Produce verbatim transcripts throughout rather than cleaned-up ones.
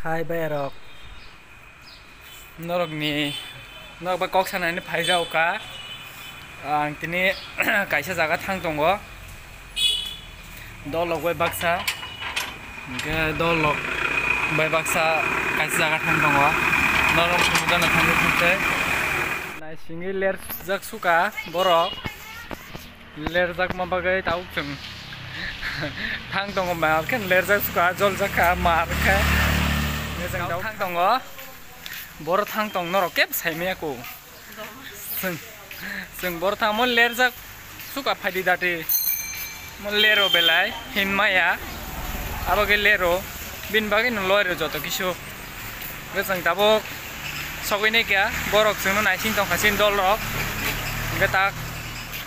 Hai bayarok, norokni, norok bai kok sanani phaijao ka. Ang tini kaisa jaga thang tongo, dolok bai baksa, hwnkhe dolok bai baksa kaisa jaga thang tongo. Norok phunukgana thangwi thangkhe naisingwi lerjak suka borok. Lerjakma bagwi tabuk chwng thang tongo, ma khe lerjak suka, joljak kha, mar khe. Hwnkhe chwng tabuk thang tongo, boro thang tong norok kebo saimaya kho. Chwng, chwng boro thangmo lerjak suka phaidi dati. Mo lero belai hinmaya, abo khe lero, bini bagwi no loi rw joto kisu. Hwnkhe chwng tabuk sogwi naikha, borok chwngno naising tongkha chini dolrok. Hwnkhe tak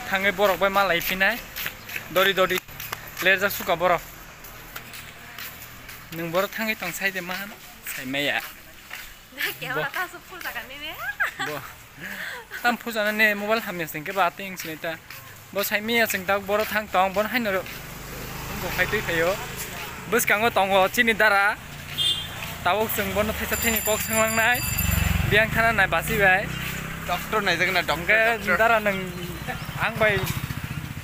thangwi borok bai malai phinai. Dori dori lerjak suka borok. Nwng borok thangwi tong sai de man sai maya. Bo. Bo. Tam phujana ne mobile hamya sing ke ba ting sini ta. Bo sai miya sing tak boro thang tong, bon hai noro. Bo khai twi phayo. Bwskango tongo chini dara. Tabuk chwng bono thaisa thengni kok sanglangnai. Biyang thana nai basi bai. Doctor naijak na, doctor, hwnkhe doctor. Dara nwng ang bai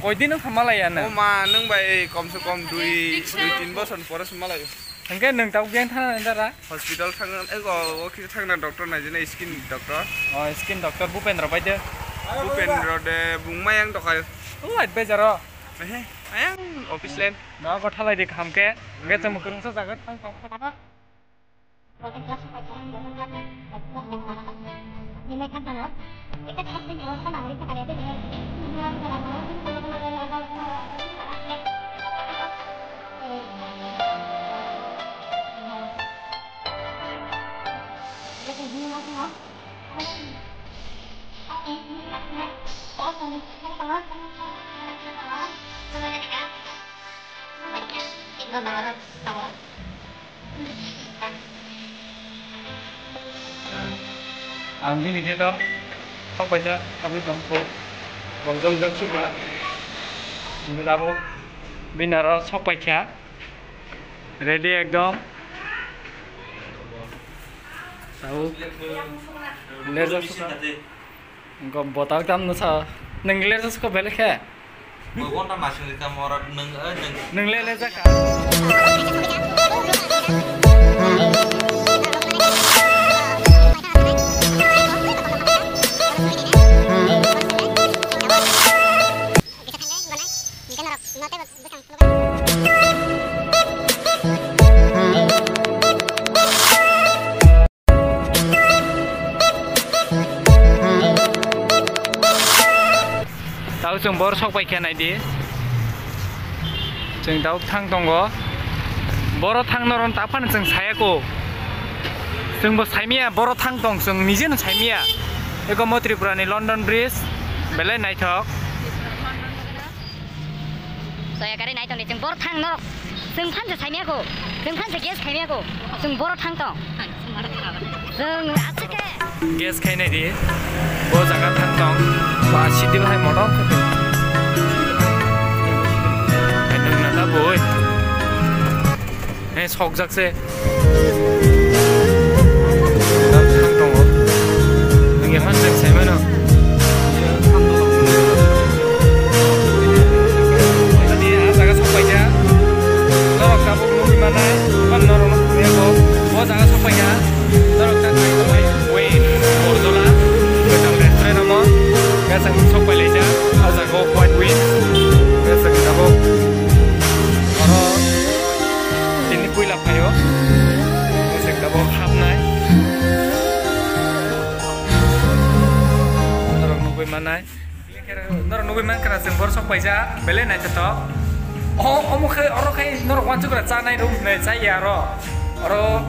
koi din wngkha malai ya na? O ma, nwng bai kom se kom dui, dui tin bosor pore se malai. Hwnkhe nwng tabuk biyang thana nai dara? Hospital thangna, ego, o kisa thangna doctor naijana, skin doctor. O, skin doctor Bupendra bai de? Bupendra de, bung mayang tokha. O, advisor o. Ehe, mayang office line. No, go thalai de kaham khe. Hwnkhe chwng kwrwngsa jaga thang tong. Ang bini khe to sok paisa, aboni tong kho. Bongjong jok sukha. Bini abo bini aro sok paikha. Ready ekdom. Tau. Lerjak sukha. Go botak dam no sa. Nang lerjak sukha belai khe. Bo gonta masing rika morot nung, eh, nung. Nung le le jaka. Tau chwng boro sok pai khe nai di. Chwng tau thang tongo. Boro thang noron ta phano chwng saya ko. Chwng bo saimia boro thang tong chwng nije no saimia. Eko mo Tripura ni London Bridge belai naithok. Soya kari nai tongni chwng boro thang norok. Chwng phan se saimia ko. Chwng phan se guess khaimia ko. Chwng boro thang tong. Chwng aswk khe. Guess khainai di. Bo jaga thang tong. Ba city bahai motom khe. Hai nung nana boi. He sokjak se. Thang tongo. Nwng ya phan se sai mano. Ani a jaga sok paikha. Norok tabuk nugwi manai, man norok no phunukya bo. Bo jaga sok paikha. Norok ta khai tongnai. Win, Borjola, kwtal restaurant omo. Khe chwng sok pai laijak. A jaga o White Win. Khe chwng tabuk oro tini puila phaio. Khe chwng tabuk hapnai. Norok nugwi manai. Norok nugwi mankha na chwng boro sok paijak, belai naithothok. O, omo khe, oro khe norok uansukra chanai room hinwi chaya aro. Oro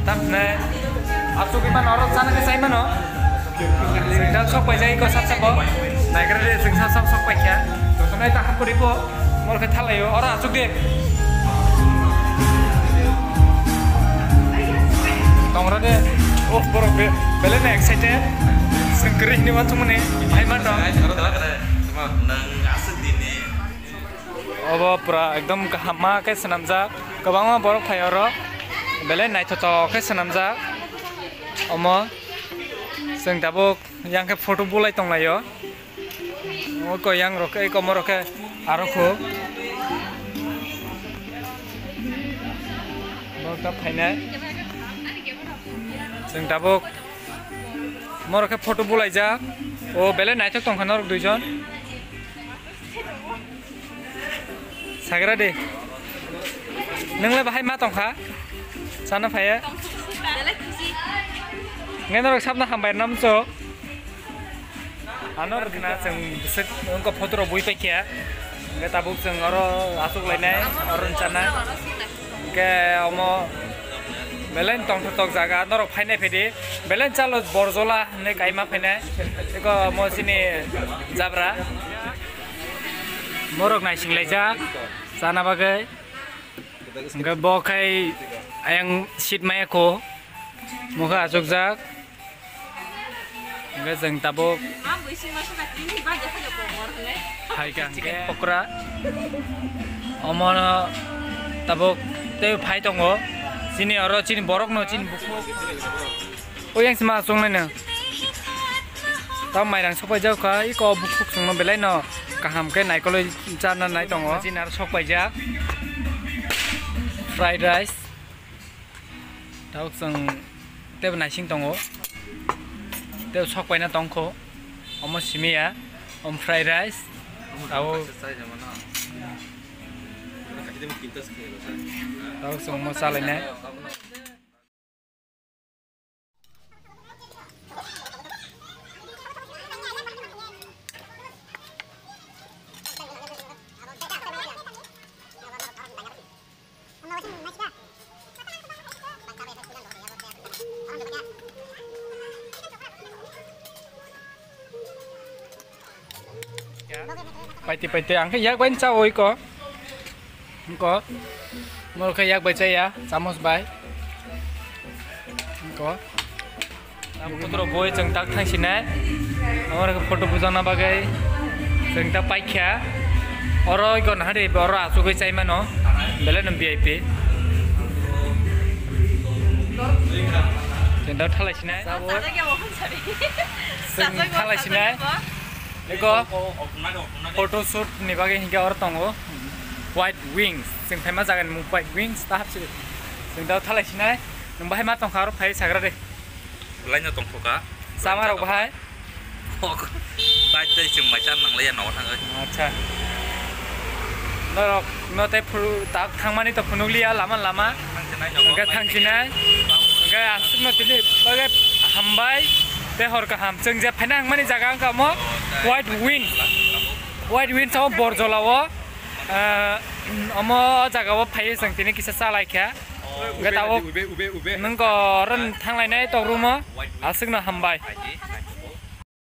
tam hinwi achugwi mano, oro chana khe chai mano. Chwng da sok paijak iko sap sap bo. Naigra de chwng sap sap sok paikha. Joto nai ta hap kwrwi bo. Mor khe thalaio, oro achuk de. Tongra de. Oh, borok be, belai no excited. Chwng kwrwi hinwi uansukmani. Hai ma tong. Obo pura ekdom kaham ma khe swnamjak. Kwbangma borok phai oro. Belai naithothok khe swnamjak omo. Chwng tabuk yang khe photo bulai tonglaio. Oko yang rok khe, eko morok khe aro kho. Borok ta phainai. Chwng tabuk morok khe photo bulaijak. O belai naithok tongkha norok duijon. Sagra de. Nwngle bahai ma tongkha? Sana phaya? Nge norok sabna hambai namcho. Ano rwgwna chwng bwswk wngkha photo rok bui paikha. Hwnkhe tabuk chwng oro achuk lainai, oro wngchana. Hwnkhe omo belai tongthok jaga norok phainai phaidi. Belai chalo Borjola hinwi kaima phainai. Eko omo chini jabra. Borok naising laijak chana bagwi. Hwnkhe bo khai ayang seat maya kho. Mokhe achukjak. Hwnkhe chwng tabuk phaikha hwnkhe okra. Omono tabuk tei phai tongo. Chini oro chini borokno chini bukhuk. O yang sima chwng nai nang. Tamo mairang sok paijak kha, iko bukhuk chwngno belai no kaham khe naikolwi chana nai tongo. Chini aro sok paijak. Fried rice. Tabuk chwng tebo naising tongo. Tebo sok paina tongkho. Omo simi ya. Om fried rice. Tabuk tabuk chwng omo chalainai. Paiti paiti ang khe yak bai cha oi ko. Ko. Mo khe yak bai cha ya, chamos bai. Ko. Photo rok boi chwng tak thangsinai. Oro khe photo bujakna bagwi chwng tak paikha. Oro iko nahari oro achugwi chai mano. Belai no V I P. Chwng tak thalai sinai. Chwng thalai sinai. Eko photo shoot ni bagwi hinkhe oro tongo White Wings. Chwng phaima jaga ni mung White Wings ta hapsi. Chwng da thalai sinai. Nwng bahai ma tongkha oro phai sagra de. Laino tongkha. Chama rok bahai. Bai tei chwng mai chan nang laiya nogo thangwi. Acha. Norok no tei phuru tak thangmani to phunukliya lama lama. Hwnkhe thangsinai. Hwnkhe aswkno tini bagwi hambai tei hor kaham. Chwng je phaina hangmani jaga wngkha omo White Wings. White Wings o Borjola o, ah, omo jaga o phaiwi chwng tini kisa chalaikha. Hwnkhe tabuk nwng ko oro thanglainai tokromo aswkno hambai.